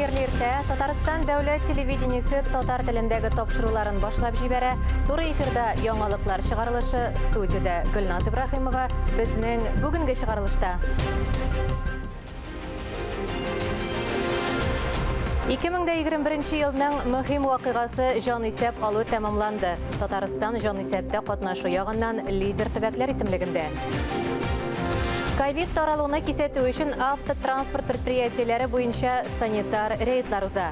Хәерле иртә. Татарстан дәүләт телевидениесе татар телендәге тапшыруларын башлап җибәрә. Туры эфирда яңалыклар чыгарылышы студиядә Гөлназ Ибраһимова безнең бүгенге чыгарылышта. 2021 елның мөһим вакыйгасы җанисәп алу тәмамланды. Татарстан җанисәптә катнашу ягыннан лидер төбәкләр исемлегендә. Ковид таралуны кисәтү өчен автотранспорт предприятиеләре буенча санитар рейдлар уза.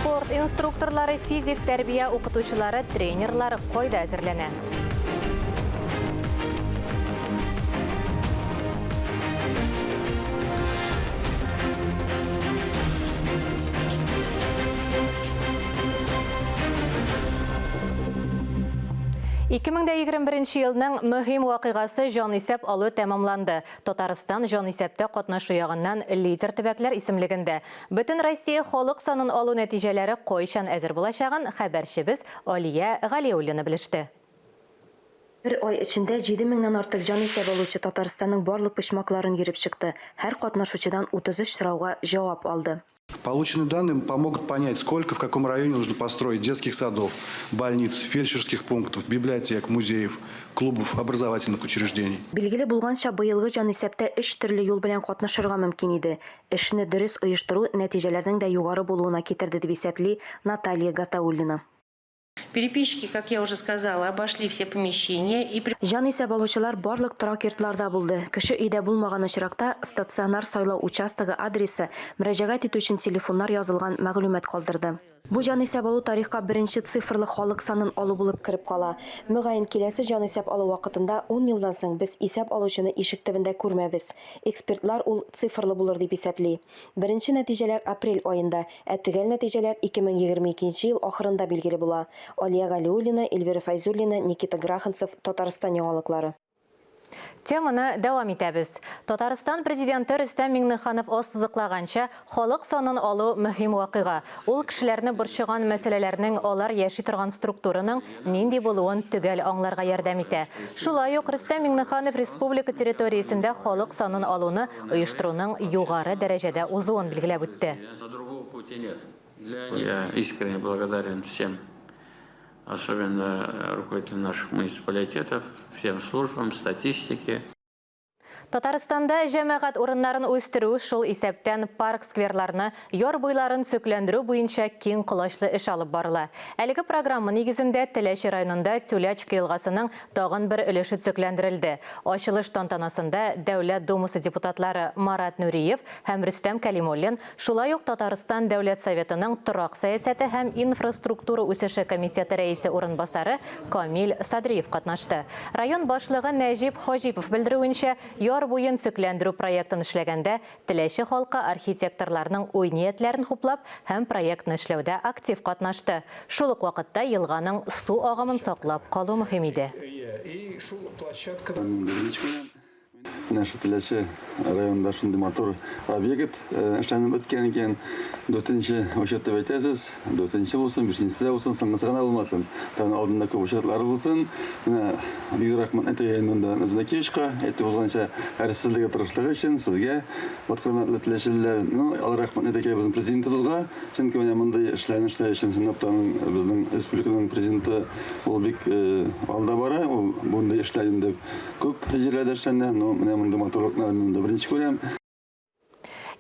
Спорт инструкторлары, физик тәрбия укытучылары, тренерлар кайда әзерләнә? 2021 елның мөһим вакыйгасы җанисәп алу тәмамланды. Татарстан җанисәптә катнашу ягыннан лидер төбәкләр исемлегендә. Бөтен Россия халык санын алу нәтиҗәләре кайчан әзер булачагын хәбәрчебез Алия Галиуллина белеште. Бер ай эчендә җиде меңнән артык җанисәп алучы Татарстанның барлык почмакларын йөреп чыкты, һәр катнашучыдан 33 сорауга җавап алды. Полученные данные помогут понять, сколько в каком районе нужно построить детских садов, больниц, фельдшерских пунктов, библиотек, музеев, клубов, образовательных учреждений. Билгеле булганча, быелгы җанисәптә өч төрле юл белән катнашырга мөмкин иде. Эшне дөрес оештыру нәтиҗәләрнең дә югары булуына китерде, дип исәпли Наталья Гатауллина. Переписчики, как я уже сказала, обошли все помещения и. Җанисәп алучылар барлык торак йортларда булды. Кеше өйдә булмаган очракта, стационар сайлау участогы адресы, мөрәҗәгать итү өчен телефоннар язылган мәгълүмат калдырды. Бу җанисәп алу тарихка беренче цифрлы халык санын алу булып кереп кала. Мөгаен, киләсе җанисәп алу вакытында, ун елдан соң, без исәп алучыны ишек төбендә күрмәбез. Экспертлар ул цифрлы булыр дип исәпли. Беренче нәтиҗәләр апрель аенда, ә төгәл нәтиҗәләр 2022 нче ел ахырында билгеле була. Алия Галиуллина, Эльвира Фәйзуллина, Никита Граханцев, Татарстан яңалыклары. Теманы дәвам итәбез. Татарстан Президенты Рөстәм Миңнеханов ассызыклаганча, халык санын алу мөһим вакыйга. Ул кешеләрне борчыган мәсьәләләрнең алар яши торган структураның нинди булуын төгәл аңларга ярдәм итә. Шулай ук Рөстәм Миңнеханов республика территориясендә халык санын алуны оештыруның югары дәрәҗәдә узуын билгеләп үтте. Я искренне благодарен всем, особенно руководителям наших муниципалитетов, всем службам, статистике. Татарстанда җәмәгать урыннарын үстерү, шул исәптән парк-скверларны, яр буйларын төзекләндерү буенча киң колачлы эш алып барыла. Әлеге программа нигезендә Теләче районында Тюлячка елгасының тагын бер өлеше төзекләндерелде. Ачылыш тантанасында Дәүләт Думасы депутатлары Марат Нуриев һәм Рөстәм Кәлимуллин, шулай ук Татарстан Дәүләт Советының торак сәясәте һәм инфраструктура үсеше комитеты рәисе урынбасары Камил Садриев катнашты. Район башлыгы Нәҗип Хаҗипов белдерүенчә, яр буен төзекләндерү проектын эшләгәндә Теләче халкы архитекторларның уй-ниятләрен хуплап һәм проектны эшләүдә актив катнашты. Шул ук вакытта елганың су агымын саклап калу мөһим иде. Менә шу Теләче районында шундый матур объект эшләнеп беткән икән. Дүртенче учет дип әйтәсез. Дүртенче булсын, бишенчесе дә булсын, соңгысы гына булмасын. Тагын алдында күп учетлар булсын. Менә бик зур рәхмәт әйтергә инде монда Назмәкиевичка, әйтеп узганча, әрсезлеге, тырышлыгы өчен сезгә, вот хөрмәтле теләчелеләр. Ну, ал рәхмәт әйтергә безнең президентыбызга. Чөнки менә мондый эшләрне эшләр өчен чынлап та аның безнең республиканың президенты ул бик алда бара. Ул мондый эшләр инде Күп җирләрдә эшләнә, но менә мондый матурлыкны мин монда беренче күрәм.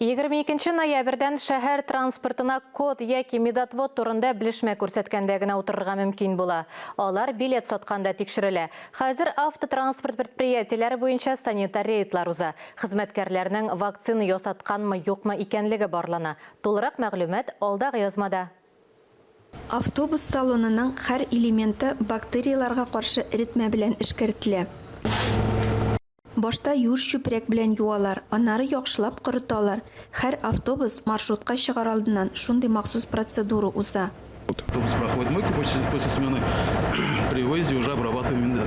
22 ноябрьдән шәһәр транспортына код яки медотвод турында белешмә күрсәткәндә генә утырырга мөмкин була. Алар билет сатканда тикшерелә. Хәзер автотранспорт предприятиеләре буенча санитар рейдлар уза. Хезмәткәрләрнең вакцина ясатканмы-юкмы икәнлеге барлана. Тулырак мәгълүмат алдагы язмада. Автобус салонының һәр элементы бактерияләргә каршы эретмә белән эшкәртелә. Башта юеш чүпрәк белән юалар, аннары яхшылап корыталар. Һәр автобус маршрутка чыгар алдыннан шундый махсус процедура уза. Автобус проходит мойку после смены, при выезде уже обрабатываем,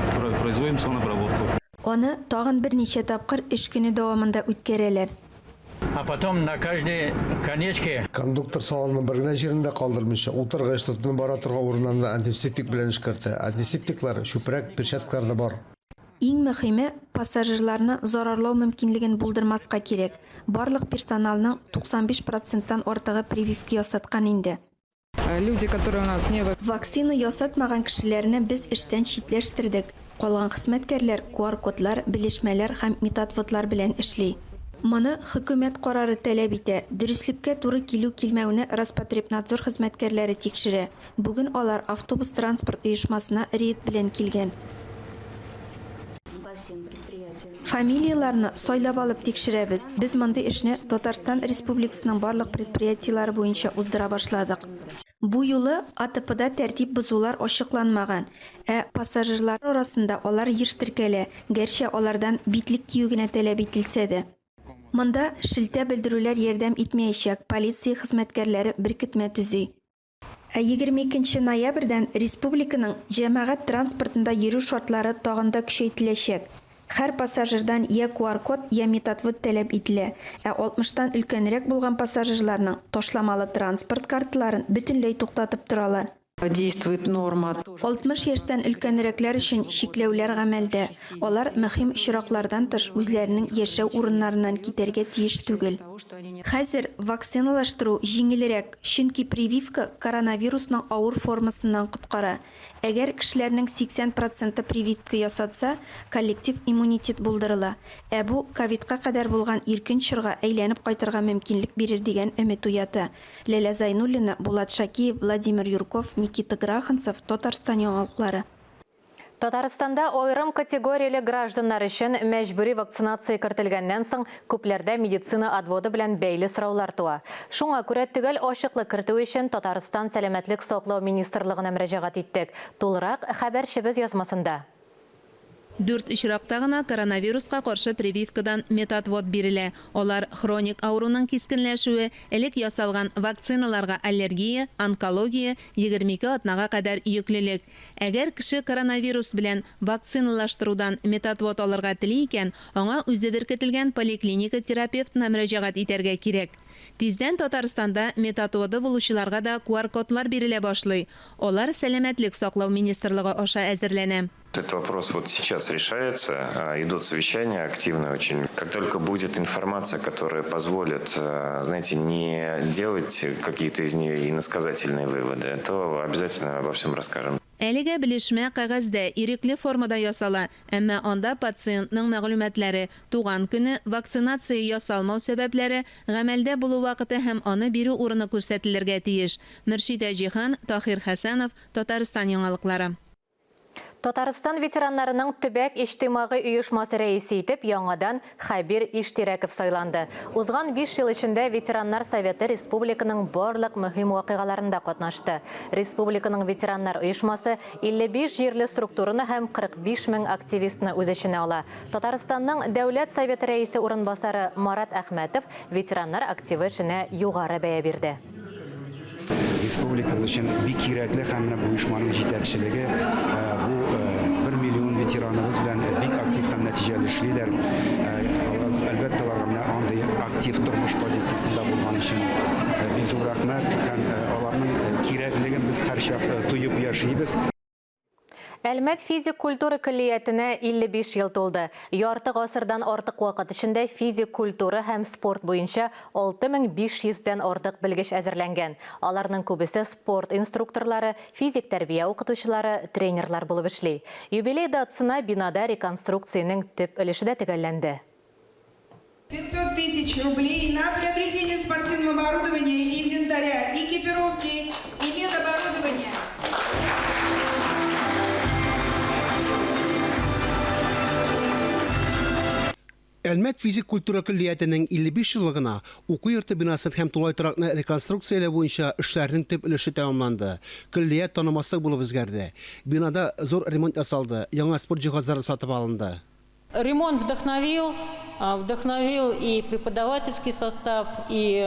производим санобработку. Аны тагын берничә тапкыр эш көне дәвамында үткәрәләр. А потом на каждой конечке. Кондуктор салонның бер генә җирен дә калдырмыйча, утыргыч, тотынып бара торган урыннарны антисептик белән эшкәртә. Антисептиклар, чүпрәк, перчаткалар да бар. Иң мөһиме, пассажирларны зарарлау мөмкинлеген булдырмаска кирәк. Барлык персоналның 95 проценттан артыгы прививка ясаткан инде. Люди, которые у нас не Вакцина ясатмаган кешеләрне без эштән читләштердек. Калган хезмәткәрләр QR-кодлар, белешмәләр һәм медотводлар белән эшли. Моны хөкүмәт карары таләп итә. Дөреслеккә туры килү-килмәүне Роспотребнадзор хезмәткәрләре тикшерә. Бүген алар автобус-транспорт оешмасына рейд белән килгән. Фамилияләрне сайлап алып тикшерәбез. Без мондый эшне Татарстан Республикасының барлык предприятиеләре буенча уздыра башладык. Бу юлы АТПда тәртип бозулар ачыкланмаган, ә пассажирлар арасында алар еш теркәлә, гәрчә алардан битлек кию генә таләп ителсә дә. Монда шелтә белдерүләр ярдәм итмәячәк, полиция хезмәткәрләре беркетмә төзи. Ә 22 нче ноябрьдән республиканың җәмәгать транспортында йөрү шартлары тагын да көчәйтеләчәк. Һәр пассажирдан йә QR-код, йә медотвод таләп ителә, ә алтмыштан өлкәнрәк булган пассажирларның ташламалы транспорт карталарын бөтенләй туктатып торалар. Действует норма. 60 яшьтән өлкәнрәкләр өчен чикләүләр гамәлдә, алар мөһим очраклардан тыш үзләренең яшәү урыннарыннан китәргә тиеш түгел. Хәзер вакциналаштыру җиңелрәк, чөнки прививка коронавирусның авыр формасыннан коткара. Әгәр кешеләрнең 80 проценты прививка ясатса, коллектив иммунитет булдырыла. Ә бу ковидка кадәр булган иркен чорга әйләнеп кайтырга мөмкинлек бирер дигән өмет уята. Ләлә Зайнуллина, Булат Шакиев, Владимир Юрков, Никита Граханцев, Татарстан яңалыклары. Татарстанда аерым категорияле гражданнар өчен мәҗбүри вакцинация кертелгәннән соң күпләрдә медицина отводы белән бәйле сораулар туа. Шуңа күрә төгәл ачыклык кертү өчен Татарстан Сәламәтлек саклау министрлыгына мөрәҗәгать иттек. Тулырак хәбәрчебез язмасында. Дүрт очракта гына коронавируска каршы прививкадан медотвод бирелә. Алар, хроник авыруның кискенләшүе, элек ясалган вакциналарга аллергия, онкология, 22 атнага кадәр йөклелек. Әгәр кеше коронавирус белән вакциналаштырудан медотвод алырга тели икән, аңа үзе беркетелгән поликлиника терапевтына мөрәҗәгать итәргә кирәк. Тиздән Татарстанда медотводы булучыларга да QR-кодлар бирелә башлый. Алар Сәламәтлек саклау министрлыгы аша әзерләнә. Этот вопрос вот сейчас решается, идут совещания активно очень. Как только будет информация, которая позволит, знаете, не делать какие-то из нее иносказательные выводы, то обязательно обо всем расскажем. Әлегә белешмә кәгазьдә, ирекле формада ясала, әмма анда пациентның мәгълүматлары, туган көне, вакцинация ясалмау сәбәпләре, гамәлдә булу вакыты һәм аны бирү урыны күрсәтелергә тиеш. Мөршидә Җиһан, Таһир Хәсәнов, Татарстан яңалыклары. Татарстан ветераннарының төбәк иҗтимагый оешмасы рәисе итеп яңадан Хәбир Иштирәков сайланды. Узган 5 ел эчендә ветераннар советы республиканың барлык мөһим вакыйгаларында катнашты. Республиканың ветераннар оешмасы 55 җирле структураны һәм 45 мең активистны үз эченә ала. Татарстанның Дәүләт Советы рәисе урынбасары Марат Әхмәтов ветераннар активы эшенә югары бәя бирде. Республикабыз өчен бик кирәкле һәм менә бу оешманың җитәкчелеге бу 1 миллион ветераныбыз белән бик актив һәм нәтиҗәле эшлиләр. Әлбәттә, аларга менә андый актив тормыш позициясендә булган өчен бик зур рәхмәт һәм аларның кирәклеген без һәрчак тоеп яшибез. Әлмәт физик культура көллиятенә 55 ел тулды. Ярты гасырдан артык вакыт эчендә физик культура һәм спорт буенча 6500 дән артык белгеч әзерләнгән. Аларның күбесе спорт инструкторлары, физик тәрбия укытучылары, тренерлар булып эшли. Юбилей датасына бинада реконструкциянең төп өлеше дә төгәлләнде. 500 тысяч рублей на приобретение спортивного оборудования, инвентаря, экипировки и медоборудования. Әлмәт физик культура көллиятенең 55 еллыгына уку йорты бинасын һәм тулай торакны реконструкцияләү буенча эшләрнең төп өлеше тәмамланды. Көллият танымаслык булып үзгәрде. Бинада зур ремонт ясалды, яңа спорт җиһазлары сатып алынды. Ремонт вдохновил, вдохновил и преподавательский состав, и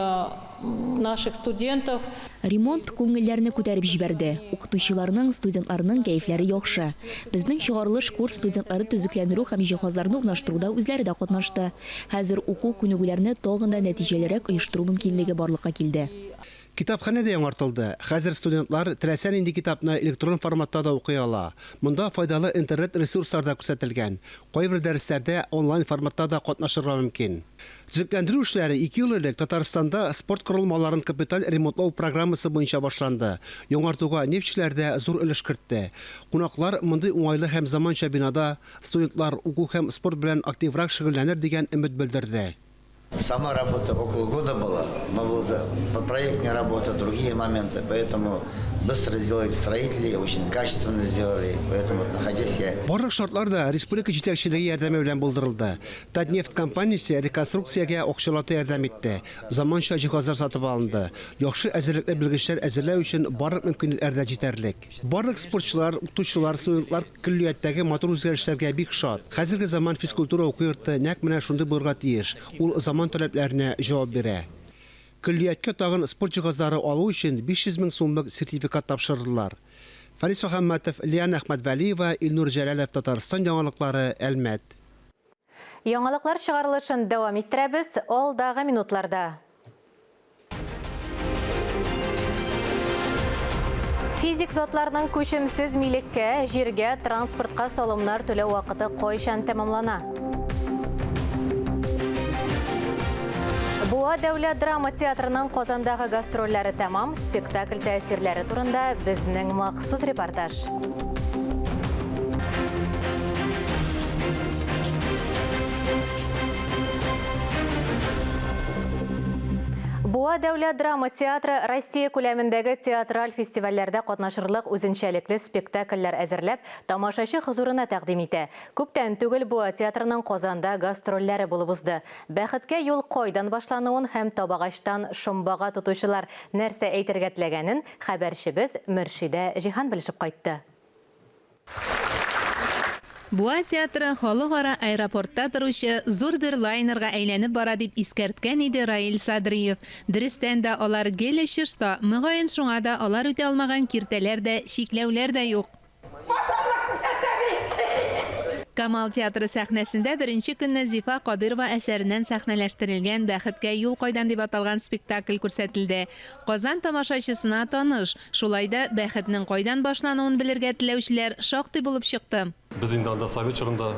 наших студентов. Ремонт күңелләрне күтәреп җибәрде. Укытучыларның, студентларның кәефләре яхшы. Безнең чыгарылыш курс студентлары төзекләндерү һәм җиһазларны урнаштыруда үзләре дә катнашты. Хәзер уку-күнегүләрне тагын да нәтиҗәлерәк оештыру мөмкинлеге барлыкка килде. Китапханә дә яңартылды. Хәзер студентлар теләсә нинди китапны электрон форматта да укый ала. Монда файдалы интернет-ресурслар да күрсәтелгән. Кайбер дәресләрдә онлайн форматта да катнашырга мөмкин. Төзекләндерү эшләре ике ел элек Татарстанда спорт корылмаларын капиталь ремонтлау программасы буенча башланды. Яңартуга нефтьчеләр дә зур өлеш кертте. Кунаклар мондый уңайлы һәм заманча бинада студентлар уку һәм спорт белән активрак шөгыльләнер дигән өмет белдерде. Сама работа около года была, но была проектная работа, другие моменты, поэтому быстро сделали строители, очень качественно сделали, поэтому находясь я... Барлык шартлар да республика җитәкчелеге ярдәме белән булдырылды. Татнефть компаниясе реконструкциягә акчалата ярдәм итте, заманча җиһазлар сатып алынды, яхшы әзерлекле белгечләр әзерләү өчен барлык мөмкинлекләр дә җитәрлек. Барлык спортчылар, укытучылар, студентлар Көллияттәге матур үзгәрешләргә бик шат. Хәзерге заман физкультура уку йорты нәкъ менә шундый булырга тиеш, ул заман таләпләренә җавап бирә. Көллияткә тагын спорт җиһазлары алу өчен 500 мең сумлык сертификат тапшырдылар. Фәнис Мөхәммәтов, Лиана Әхмәтвәлиева, Илнур Җәләлов, Татарстан яңалыклары, Әлмәт. Яңалыклар чыгарылышын дәвам иттерәбез алдагы минутларда. Физик затларның күчемсез милеккә, җиргә, транспортка салымнар түләү вакыты кайчан тәмамлана? Буа дәүләт драма театрының Казандагы гастрольләре тәмам, спектакль тәэсирләре турында безнең махсус репортаж. Буа дәүләт драма театры Россия күләмендәге театраль фестивальләрдә катнашырлык үзенчәлекле спектакльләр әзерләп, тамашачы хозурына тәкъдим итә. Күптән түгел Буа театрының Казанда гастрольләре булып узды. Бәхеткә юл кайдан башлануын һәм табагачтан шомбага тотучылар нәрсә әйтергә теләгәнен хәбәрчебез Мөршидә Җиһан белешеп кайтты. Буа театры халыкара аэропортта торучы зур бер лайнерга әйләнеп бара дип искәрткән иде Раил Садриев. Дөрестән дә, алар гел очышта, мөгаен шуңа да алар үтә алмаган киртәләр дә, чикләүләр дә юк. Масанлык күрсәтә бит! Камал театры сәхнәсендә беренче көнне Зифа Кадыйрова әсәреннән сәхнәләштерелгән Бәхеткә юл кайдан дип аталган спектакль күрсәтелде. Казан тамашачысына таныш, шулай да бәхетнең кайдан башлануын белергә теләүчеләр шактый булып чыкты. Без инде анда совет чорында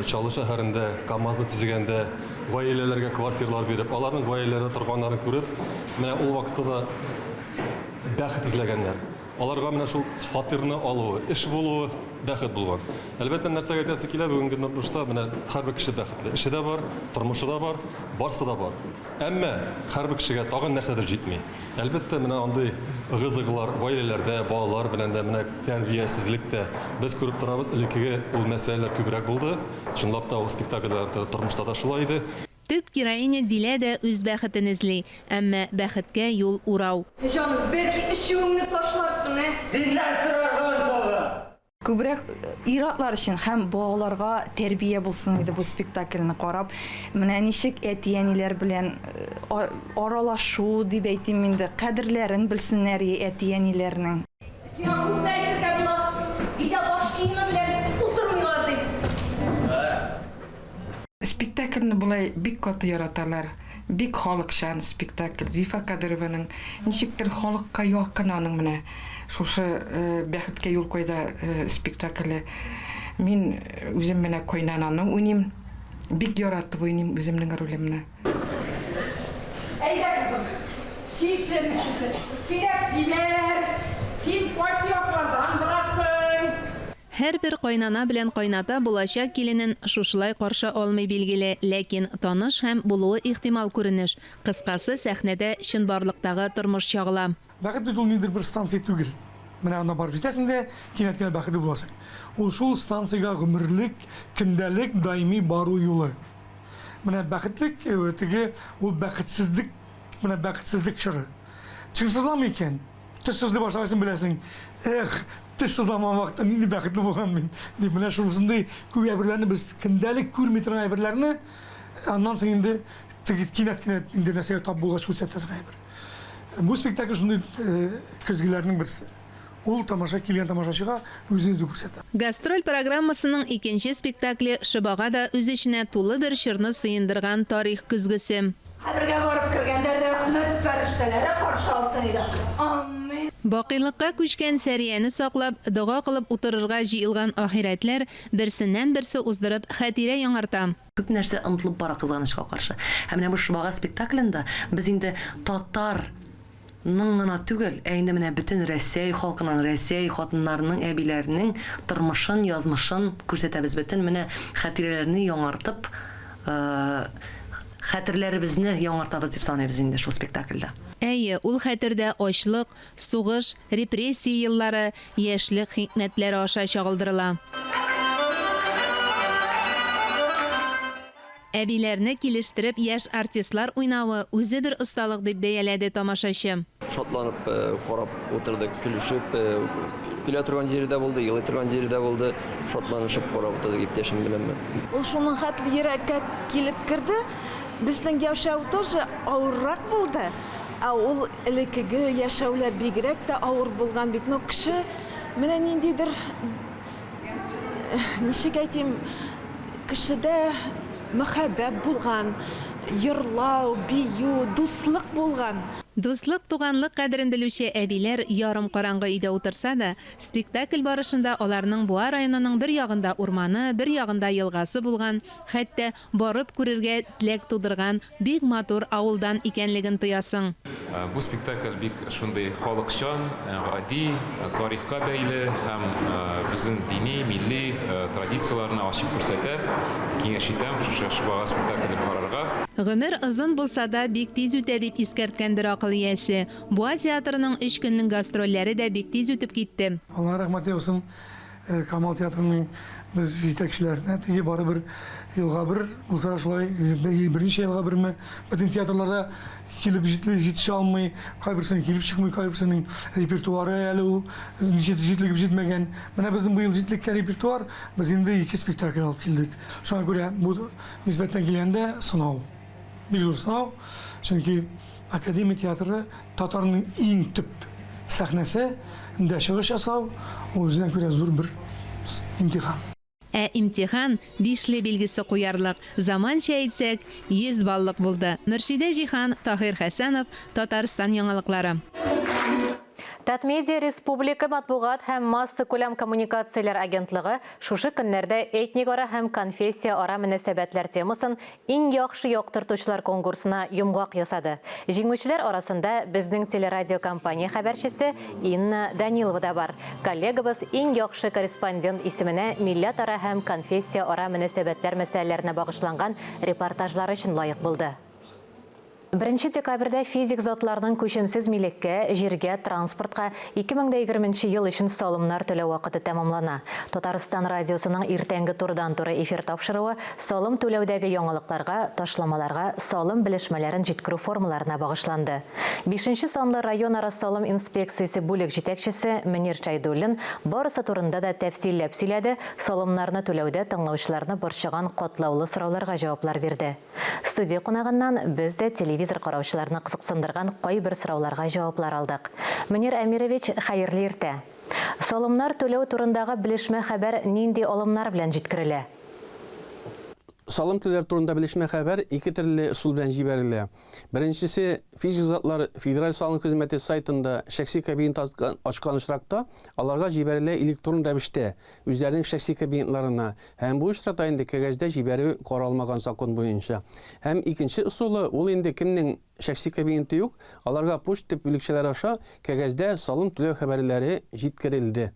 Чаллы шәһәрендә КАМАЗны төзегәндә гаиләләргә квартиралар биреп, аларның гаиләләре торганнарын күреп, менә ул вакытта да бәхет эзләгәннәр. Аларга менә шул фатирны алуы, эш булуы бәхет булган. Әлбәттә, нәрсәгә әйтәсе килә, бүгенге тормышта менә һәрбер кеше бәхетле. Эше дә бар, тормышы да бар, барсы да бар. Әмма һәрбер кешегә тагын нәрсәдер җитми. Әлбәттә, менә андый ыгы-зыгылар гаиләләрдә, балалар белән дә, менә тәрбиясезлек тә. Без күреп торабыз, элеккеге ул мәсьәләләр күбрәк булды. Чынлап та, ул спектакльдә дә, тормышта да шулай иде. Төп героиня Дилә дә үз бәхетен эзли. Әмма бәхеткә юл урау. Җаным, бәлки эчүеңне ташларсың, ә? Синнән сорарга онытылдым. Күбрәк ир-атлар өчен һәм балаларга тәрбия булсын иде бу спектакльне карап. Менә ничек әти-әниләр белән аралашу дип әйтим инде, кадерләрен белсеннәр әти-әниләрнең. Сиңа күпме әйтергә була, өйдә баш киеме белән утырмыйлар дип. Спектакльне болай бик каты яраталар. Бик халыкчан спектакль. Зифа Кадырованың ничектер халыкка якын аның менә шушы Бәхеткә юл кайда спектакле. Мин үзем менә кайнананы уйныйм. Бик яратып уйныйм үземнең ролемне. Әйдә, кызым, чишен, сөйләп җибәр. Син кайсы яклардан буласың? Һәрбер кайнана белән кайната булачак киленен шушылай каршы алмый, билгеле, ләкин таныш һәм булуы ихтимал күренеш. Кыскасы, сәхнәдә чынбарлыктагы тормыш чагыла. Бәхет бит ул ниндидер бер станция түгел. Менә анда барып җитәсең дә, кинәт кенә бәхетле буласың. Ул шул станциягә гомерлек, көндәлек, даими бару юлы. Менә бәхетлек, теге ул бәхетсезлек, менә бәхетсезлек чоры. Тешең сызламый икән, теш сызлый башлагач беләсең, эх, теш сызламаган вакытта нинди бәхетле булган мин, дип. Менә шушындый күп әйберләрне без көндәлек күрми торган әйберләрне, аннан соң инде теге кинәт кенә инде нәрсәгә тап булгач күрсәтә торган әйбер. Бу спектакль шундый көзгеләрнең берсе. Ул тамаша килгән тамашачыга үзен үзе күрсәтә. Гастроль программасының икенче спектакле Шобага да үз эченә тулы бер чорны сыендырган тарих көзгесе. Кабергә барып кергәндә рәхмәт. бөтен фәрештәләре каршы алсын иде. Амин. Бакыйлыкка күчкән Сәрияне саклап, дога кылып утырырга җыелган ахирәтләр берсеннән-берсе уздырып хатирә яңарта. Күп нәрсә онытылып бара, кызганычка каршы. Һәм менә бу Шобага спектаклендә без инде татар ның гына түгел, ә инде менә бөтен Рәсәй халкының, Рәсәй хатыннарының, әбиләренең тормышын, язмышын күрсәтәбез. Бөтен менә хатирәләрне яңартып, хәтерләребезне яңартабыз дип саныйбыз инде шул спектакльдә. Әйе, ул хәтердә ачлык, сугыш, репрессия еллары, яшьлек хикмәтләре аша чагылдырыла. Әбиләрне килештереп яшь артистлар уйнавы үзе бер осталык дип бәяләде тамашачы. Шатланып карап утырдык, көлешеп, көлә торган җире дә булды, елый торган җире дә булды. Шатланышып карап утырдык иптәшем белән. Ул шуның хәтле йөрәккә килеп керде. Безнең яшәү тоже авыррак булды. Ә ул элеккеге яшәүләр бигрәк тә авыр булган бит. Но кеше менә ниндидер ничек әйтим, кешедә мәхәббәт булган, йырлау, бию, дуслык булган. Дуслык, туганлык кадерен белүче әбиләр ярым караңгы өйдә утырса да, спектакль барышында аларның Буа районының бер ягында урманы, бер ягында елгасы булган, хәтта барып күрергә теләк тудырган бик матур авылдан икәнлеген тоясың. Бу спектакль бик шундый халыкчан, гади, тарихка бәйле һәм безнең дини, милли традицияләрне ачып күрсәтә. Киңәш итәм шушы Шобага спектаклен карарга. Гомер озын булса да, бик тиз үтә, дип искәрткән бер акыл иясе. Буа театрының өч көнлек гастрольләре дә бик тиз үтеп китте. Аллаһ рәхмәте яусын Камал театрының без җитәкчеләренә теге барыбер елга бер булса да шулай берничә елга берме бөтен театрларда килеп җитешә алмый, кайберсенең килеп чыкмый, кайберсенең репертуары әле ул җитлегеп җитмәгән. Менә безнең быел җитлеккән репертуар, без инде ике спектакль алып килдек. Шуңа күрә бу нисбәттән килгәндә сынау. Бик зур сынау, чөнки академия театры татарның иң төп сәхнәсе ндә чыгыш ясау, ул үзенә күрә зур бер имтихан. Ә имтихан бишле билгесе куярлык, заманча әйтсәк, 100 баллык булды. Мөршидә Җиһан, Таһир Хәсәнов, Татарстан яңалыклары. Татмедиа республика матбугат һәм массакүләм коммуникацияләр агентлыгы шушы көннәрдә этникара һәм конфессияара мөнәсәбәтләр темасын иң яхшы яктыртучылар конкурсына йомгак ясады. Җиңүчеләр арасында безнең телерадиокомпания хәбәрчесе Инна Данилова да бар. Коллегабыз иң яхшы корреспондент исеменә милләтара һәм конфессияара мөнәсәбәтләр мәсьәләләренә багышланган репортажлары өчен лаек булды. Беренче декабрьдә физик затларның күчемсез милеккә, җиргә, транспортка 2020 нче ел өчен салымнар түләү вакыты тәмамлана. Татарстан радиосының иртәнге турыдан-туры эфир тапшыруы салым түләүдәге яңалыкларга, ташламаларга, салым белешмәләрен җиткерү формаларына багышланды. Бишенче санлы районара салым инспекциясе бүлек җитәкчесе Мөнир Шәйдуллин барысы турында да тәфсилләп сөйләде, салымнарны түләүдә тыңлаучыларны борчыган катлаулы сорауларга җаваплар бирде. Студия кунагыннан без дә телевизор караучыларны кызыксындырган кайбер сорауларга җаваплар алдык. Мөнир Әмирович, хәерле иртә. Салымнар түләү турындагы белешмә хәбәр нинди алымнар белән җиткерелә? Салым түләр турында белешмә хәбәр ике төрле ысул белән җибәрелә. Беренчесе, физик затлар Федераль салым хезмәте сайтында шәхси кабинет ачкан очракта, аларга җибәрелә электрон рәвештә, үзләренең шәхси кабинетларына. Һәм бу очракта инде кәгазьдә җибәрү каралмаган закон буенча. Һәм икенче ысулы, ул инде кемнең шәхси кабинеты юк, аларга почта бүлекчәләре аша кәгазьдә салым түләү хәбәрләре җиткерелде.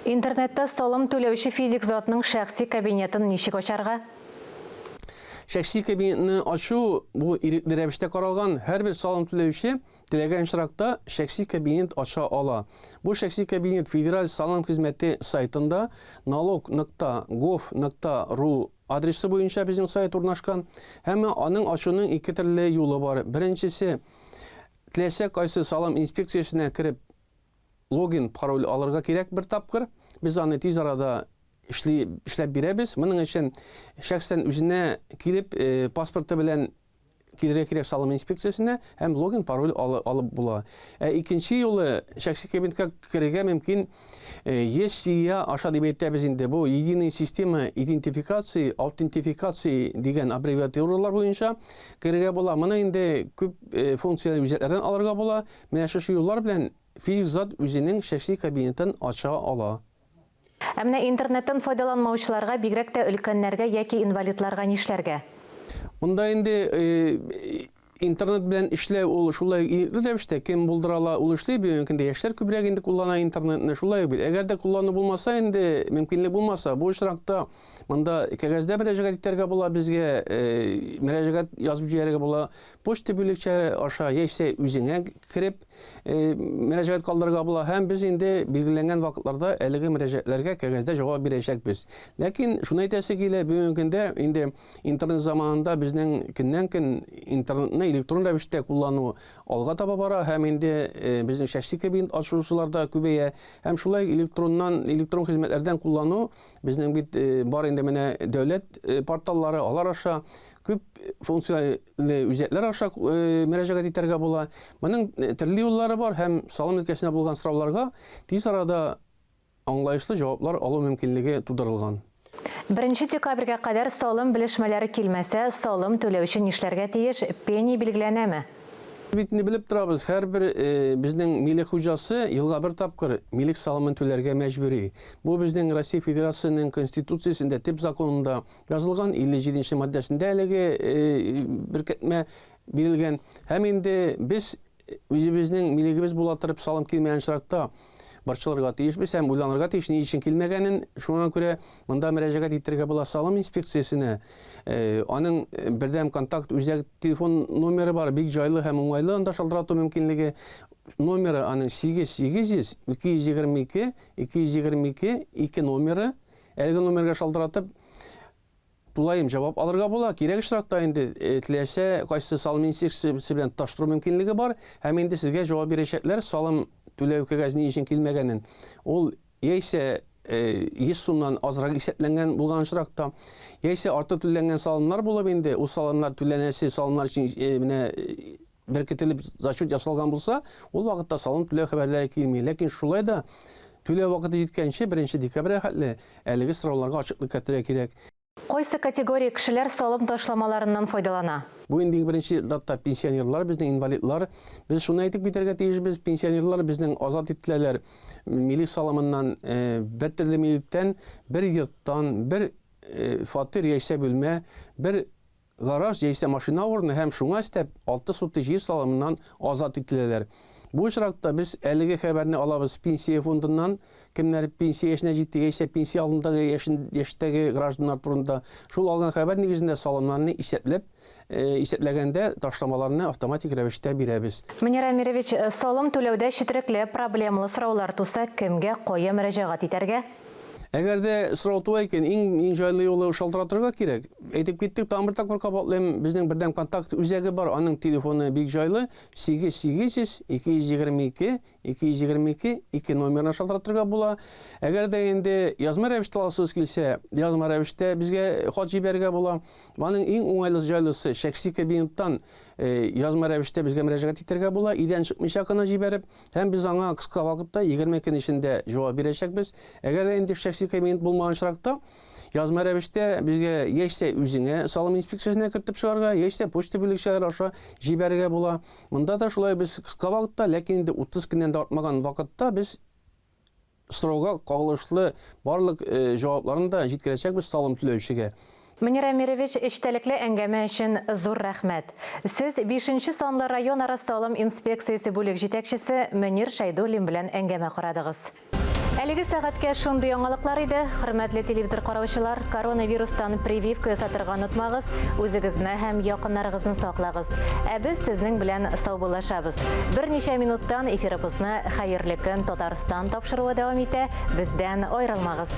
Интернетта салым түләүче физик затның шәхси кабинетын ничек ачарга? Шәхси кабинетны ачу бу ирекле рәвештә каралган. Һәрбер салым түләүче Теләгән очракта шәхси кабинет ача ала. Бу шәхси кабинет Федераль салым хезмәте сайтында налог нокта гов нокта ру адресы буенча безнең сайт урнашкан. Һәм аның ачуның ике төрле юлы бар. Беренчесе, теләсә кайсы салым инспекциясенә кереп логин, пароль алырга кирәк бер тапкыр. Без аны тиз арада эшли, эшләп бирәбез. Моның өчен шәхсән үзенә килеп, э, паспорты белән килергә кирәк салым инспекциясенә һәм логин, пароль алып була. Ә икенче юлы шәхси кабинетка керергә мөмкин ЕСИА аша дип әйтәбез инде. Бу единая система идентификации, аутентификации дигән аббревиатуралар буенча керергә була. Моны инде күп функцияле үзәкләрдән алырга була. Менә шушы юллар белән физик зат үзенең шәхси кабинетын ача ала. Ә менә интернеттан файдаланмаучыларга, бигрәк тә өлкәннәргә яки инвалидларга нишләргә? Монда инде интернет белән эшләү ул шулай ирекле рәвештә кем булдыра ала, ул эшли. Бүгенге көндә яшьләр күбрәк инде куллана интернетны. Шулай бит. Әгәр дә куллану булмаса инде, мөмкинлек булмаса, бу очракта монда кәгазьдә мөрәҗәгать итәргә була безгә, мөрәҗәгать язып җибәрергә була почта бүлекчәләре аша, яисә үзеңә кереп мөрәҗәгать калдырырга була һәм без инде билгеләнгән вакытларда әлеге мөрәҗәгатьләргә кәгазьдә җавап бирәчәкбез. Ләкин шуны әйтәсе килә, бүгенге көндә инде интернет заманында безнең көннән-көн интернетны электрон рәвештә куллану алга таба бара һәм инде безнең шәхси кабинет ачучылар да күбәя һәм шулай электроннан электрон хезмәтләрдән куллану безнең бит бар инде менә дәүләт порталлары, алар аша күп функцияле үзәкләр аша мөрәҗәгать итәргә була. Моның төрле юллары бар һәм салым өлкәсенә булган сорауларга тиз арада аңлаешлы җаваплар алу мөмкинлеге тудырылган. Беренче декабрьгә кадәр салым белешмәләре килмәсә, салым түләүче нишләргә тиеш, пени билгеләнәме? Бит инде белеп торабыз, һәрбер безнең милек хуҗасы елга бер тапкыр милек салымын түләргә мәҗбүри. Бу безнең Россия Федерациясенең Конституциясендә, төп законында Язылган 57 нче маддәсендә әлеге беркетмә бирелгән. Һәм инде без үзебезнең милегебез була торып салым килмәгән очракта борчылырга тиешбез һәм уйланырга тиеш, ни өчен килмәгәнен. Шуңа күрә монда мөрәҗәгать итәргә була салым инспекциясенә. Аның бердәм контакт үзәк телефон номеры бар, бик җайлы һәм уңайлы анда шалтырату мөмкинлеге. Номеры аның 8 800 222 222 2 номеры. Әлеге номерга шалтыратып, тулаем җавап алырга була. Кирәк очракта инде э, теләсә кайсы салым инспекциясе белән тоташтыру мөмкинлеге бар һәм инде сезгә җавап бирәчәкләр салым түләү кәгазе ни өчен килмәгәнен. Ул яисә 100 э, сумнан азрак исәпләнгән булган очракта, яисә артык түләнгән салымнар булып инде, ул салымнар түләнәсе салымнар өчен э, менә беркетелеп зачет ясалган булса, ул вакытта салым түләү хәбәрләре килми. Ләкин шулай да түләү вакыты җиткәнче, 1 декабрьгә хәтле әлеге сорауларга ачыклык кертергә кирәк. Кайсы категория кешеләр салым ташламаларыннан файдалана? Бу инде иң беренче чиратта пенсионерлар, безнең инвалидлар. Без шуны әйтеп китәргә тиешбез, пенсионерлар безнең азат ителәләр милек салымыннан, бер төрле милектән, бер йорттан, бер фатир яисә бүлмә, бер Гараж яисә машина урыны һәм шуңа өстәп 6 сутый җир салымыннан азат ителәләр. Бу очракта без әлеге хәбәрне алабыз Пенсия фондыннан, кемнәр пенсия яшенә җитте яисә пенсия алдындагы яшьтәге гражданнар турында. Шул алган хәбәр нигезендә салымнарны исәпләп, исәпләгәндә ташламаларны автоматик рәвештә бирәбез. Мөнир Әмирович, салым түләүдә четерекле, проблемалы сораулар туса, кемгә, кая мөрәҗәгать итәргә? Әгәр дә сорау туа икән, иң иң җайлы юлы шалтыратырга кирәк. Әйтеп киттек, тагын бер тапкыр кабатлыйм, безнең бердәм контакт үзәге бар, аның телефоны бик җайлы, 8 800 222 222 2 номерына шалтыратырга була. Әгәр дә инде язма рәвештә аласыгыз килсә, язма рәвештә безгә хат җибәрергә була. Аның иң уңайлы җайлысы шәхси кабинеттан язма рәвештә безгә мөрәҗәгать итәргә була, өйдән чыкмыйча гына җибәреп. Һәм без аңа кыска вакытта, 20 көн эчендә җавап бирәчәкбез. Әгәр дә инде шәхси кабинет булмаган очракта, язма рәвештә безгә яисә үзеңә салым инспекциясенә кертеп чыгарга, яисә почта бүлекчәләре аша җибәрергә була. Монда да шулай без кыска вакытта, ләкин инде 30 көннән дә артмаган вакытта без сорауга кагылышлы барлык җавапларны да җиткерәчәкбез салым түләүчегә. Мөнир Әмирович, эчтәлекле әңгәмә өчен зур рәхмәт. Сез бишенче санлы районара салым инспекциясе бүлек җитәкчесе Мөнир Шәйдуллин белән әңгәмә карадыгыз. Әлеге сәгатькә шундый яңалыклар иде. Хөрмәтле телевизор караучылар, коронавирустан прививка ясатырга онытмагыз, үзегезне һәм якыннарыгызны саклагыз. Ә без сезнең белән саубуллашабыз. Берничә минуттан эфирыбызны Хәерле көн, Татарстан тапшыруы дәвам итә. Бездән аерылмагыз.